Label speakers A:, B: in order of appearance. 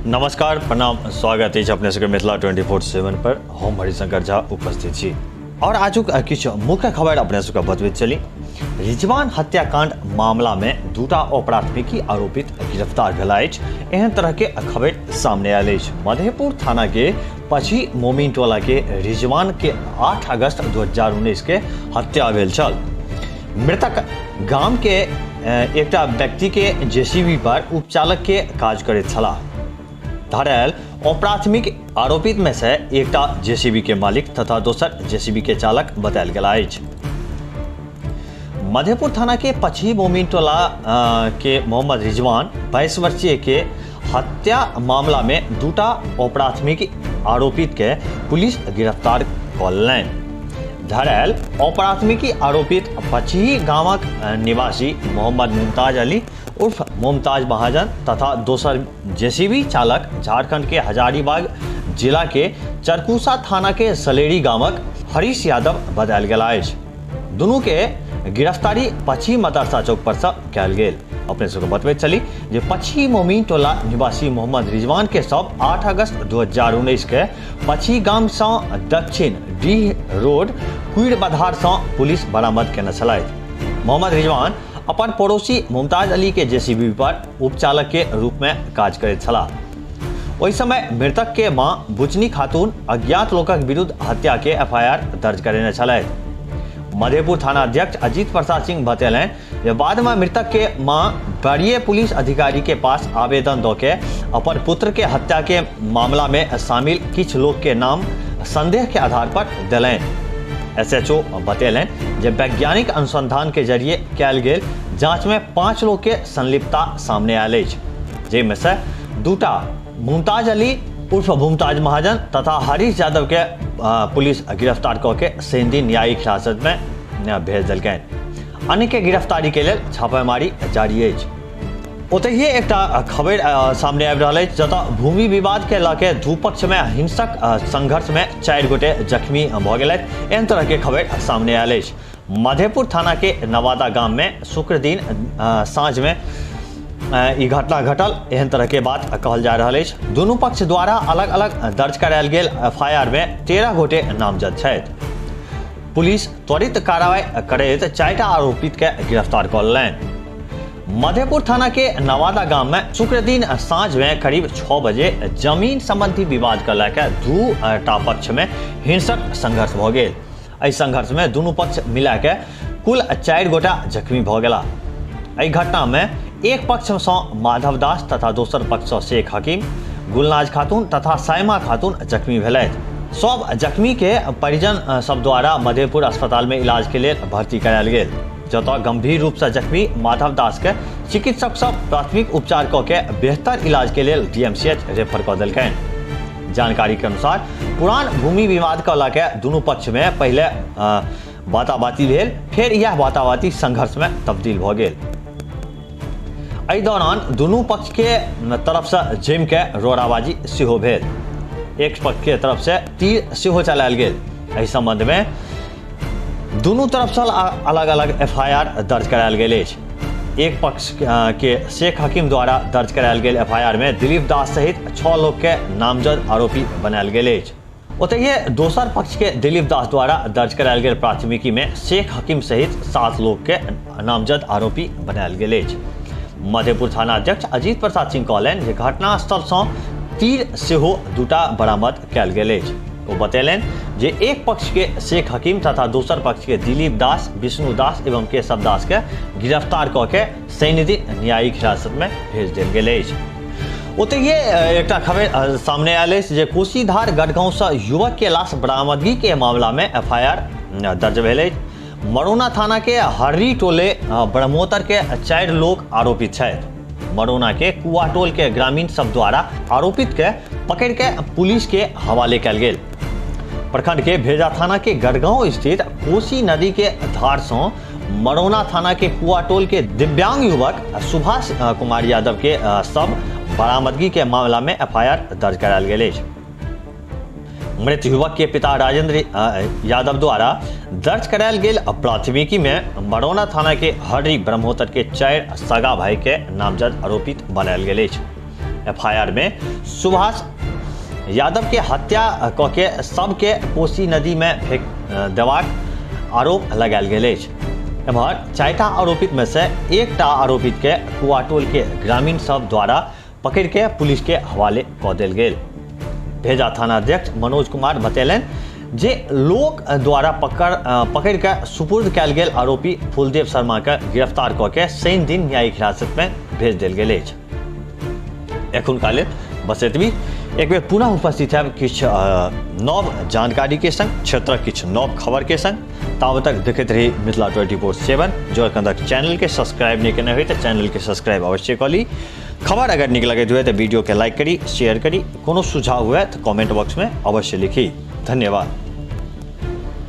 A: नमस्कार, प्रणाम, स्वागत अछि अपने सबके मिथिला 24/7 पर। हम हरिशंकर झा उपस्थित छी और आजुक किछु मुख्य खबर अपने सबके बतबैत चली। रिजवान हत्याकांड मामला में दूटा अप्राथमिकी आरोपित गिरफ्तार भेल अछि। एहन तरह के खबर सामने आयल अछि। मधेपुर थाना के पछी मोमिन टोला के रिजवान के 8 अगस्त 2019 के हत्या भेल छल। मृतक गाम के एकटा व्यक्ति के जेसीबी पर उपचालक के काज करैत छलाह। धरायल अप्राथमिक आरोपित में से एकटा जेसीबी के मालिक तथा दोसर जेसीबी के चालक बतायल गेल अछि। मधेपुर थाना के पछी मोमिन टोला के मोहम्मद रिजवान 22 वर्षीय के हत्या मामला में दूटा अप्राथमिक आरोपित के पुलिस गिरफ्तार कऽ लेलनि। धरायल अप्राथमिकी आरोपित पचही गामक निवासी मोहम्मद मुमताज अली उर्फ मुमताज महाजन तथा दोसर जेसीबी चालक झारखंड के हजारीबाग जिला के चरकुसा थाना के सलेरी गामक हरीश यादव बतायल गेल अछि। दुनू के गिरफ्तारी पछी मदरसा चौक पर से कयल गेल। अपने सबके बतबैत चली जे पछी मोमिन टोला निवासी मोहम्मद रिजवान के शव 8 अगस्त 2019 के पछी गाम से दक्षिण डीह रोड कुइर बधार से पुलिस बरामद केने छलथि। मोहम्मद रिजवान अपन पड़ोसी मुमताज अली के जेसीबी पर उपचालक के रूप में काज करैत छलाह। ओहि समय मृतक के मां बुचनी खातून अज्ञात लोकक विरुद्ध हत्या के एफआईआर दर्ज करेने छलथि। मधेपुर थाना अध्यक्ष अजीत प्रसाद सिंह बतेलनि जे बाद में मृतक के मां वरीय पुलिस अधिकारी के पास आवेदन दऽ के अपन पुत्र के हत्या के मामला में शामिल किछु लोक के नाम संदेह के आधार पर देलनि। एसएचओ बतेलनि जे वैज्ञानिक अनुसंधान के जरिए कयल गेल जांच में 5 लोग के संलिप्तता सामने आयल अछि, जाहिमे से दूटा मुमताज अली उर्फ मुमताज महाजन तथा हरीश यादव के पुलिस गिरफ्तार कऽ के शनि दिन न्यायिक हिरासत में भेज देलकनि। अन्य के गिरफ्तारी के लेल छापामारी जारी अछि। ओतहिए एकटा खबर सामने आबि रहल अछि जतऽ भूमि विवाद के लऽ के दू पक्ष में हिंसक संघर्ष में 4 गोटे जख्मी भऽ गेलथि। एहन तरह के खबर सामने आयल अछि। मधेपुर थाना के नवादा गाम में शुक्र दिन साँझ में ई घटना घटल। एहन तरह के बात कहल जा रहल अछि। दुनू पक्ष द्वारा अलग अलग दर्ज करायल गेल एफआईआर में 13 गोटे नामजद छथि। पुलिस त्वरित कार्रवाई करैत 4टा आरोपित के गिरफ्तार कऽ लेलनि। मधेपुर थाना के नवादा गाम में शुक्र दिन साँझ में करीब 6 बजे जमीन संबंधी विवाद के लऽ के 2टा पक्ष में हिंसक संघर्ष भऽ गेल। एहि संघर्ष में दुनू पक्ष मिला के कुल 4 गोटा जख्मी भऽ गेला। एहि घटना में एक पक्ष सँ माधव दास तथा दोसर पक्ष सँ शेख हकीम, गुलनाज खातून तथा साइमा खातून जख्मी भेलथि। सब जख्मी के परिजन सब द्वारा मधेपुर अस्पताल में इलाज के लेल भर्ती करायल गेल, जतऽ गंभीर रूप से जख्मी माधव दास के चिकित्सक सब प्राथमिक उपचार कऽ के बेहतर इलाज के लेल डीएमसीएच रेफर कऽ देलकनि। जानकारी के अनुसार पुरान भूमि विवाद के लऽ के दुनू पक्ष में पहिले बाताबाती भेल, फेर यह बाताबाती संघर्ष में तब्दील भऽ गेल। एहि दौरान दुनू पक्ष के तरफ से जमि के रोड़ाबाजी सेहो भेल। एक पक्ष के तरफ से तीर सेहो चलायल गेल। एहि संबंध में दुनू तरफ से अलग अलग एफआईआर दर्ज करायल गेल अछि। एक पक्ष के शेख हकीम द्वारा दर्ज करायल गेल एफआईआर में दिलीप दास सहित 6 लोग के नामजद आरोपी बनायल गेल अछि। ओतहिए दोसर पक्ष के दिलीप दास द्वारा दर्ज करायल गेल प्राथमिकी में शेख हकीम सहित 7 लोग के नामजद आरोपी बनायल गेल अछि। मधेपुर थाना अध्यक्ष अजीत प्रसाद सिंह कहलनि जे घटनास्थल सँ तीर सेहो 2टा बरामद कयल गेल अछि। ओ बतेलनि जे एक पक्ष के शेख हकीम तथा दोसर पक्ष के दिलीप दास, विष्णु दास एवं केशव दास के गिरफ्तार कऽ के शनि दिन न्यायिक हिरासत में भेज देल गेल अछि। ओतहिए एकटा खबर सामने आयल अछि जे कोसीधार गढ़गांव से युवक के लाश बरामदगी के मामला में एफआईआर दर्ज भेल अछि। मरौना थाना के हर्री टोले ब्रह्मोत्तर के 4 लोग आरोपित छथि। मरौना के कुआ टोल के ग्रामीण सब द्वारा आरोपित के पकड़ के पुलिस के हवाले कयल गेल। प्रखंड के भेजा थाना के गढ़गांव स्थित कोसी नदी के धार से मरौना थाना के कुआ टोल के दिव्यांग युवक सुभाष कुमार यादव के शव बरामदगी के मामला में एफआईआर दर्ज करायल गेल अछि। मृत युवक के पिता राजेंद्र यादव द्वारा दर्ज करायल गेल प्राथमिकी में मरौना थाना के हर्री ब्रह्मोत्तर के 4 सगा भाई के नामजद आरोपित बनायल गेल अछि। एफआईआर में सुभाष यादव के हत्या कऽ के सबके कोसी नदी में फेंक देबाक आरोप लगायल गेल अछि। एम्हर 4टा आरोपित में से एकटा आरोपित के कुआटोल के ग्रामीण सब द्वारा पकड़ के पुलिस के हवाले कऽ देल गेल। भेजा थानाध्यक्ष मनोज कुमार बतेलनि जे लोक द्वारा पकड़ के सुपुर्द कयल गेल आरोपी फूलदेव शर्मा के गिरफ्तार कऽ के शनि दिन न्यायिक हिरासत में भेज देल गेल अछि। एखुनका लेल बस एतबी। एक बेर पुनः उपस्थित है किछु नव जानकारी के संग, क्षेत्रक किछु नव खबर के संग। ताबत तक देखैत रही मिथिला 24/7। जो एखन तक चैनल के सब्सक्राइब नहीं केने होय तऽ चैनल के सब्सक्राइब अवश्य कऽ ली। खबर अगर नीक लगैत हुए तऽ वीडियो के लाइक करी, शेयर करी। कोनो सुझाव हुए तऽ कमेंट बॉक्स में अवश्य लिखी। धन्यवाद।